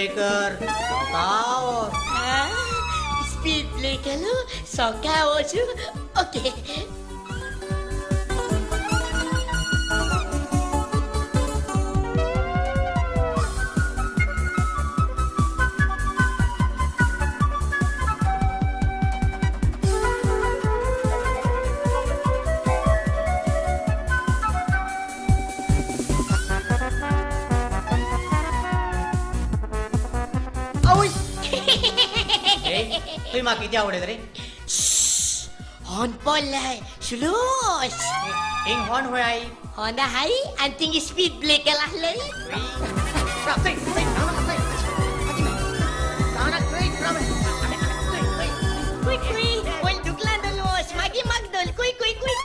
Breaker. सावकाश. હા, speed breaker સોકાવો છું. ઓકે. ए, तुय म्हाका कितें आवडत रे? हॉर्न पडलाय, सुलोस. हिंग हॉर्न होय आई. हॉर्न हाय आनी थिंग स्पीड ब्रेकर आसले. Quick.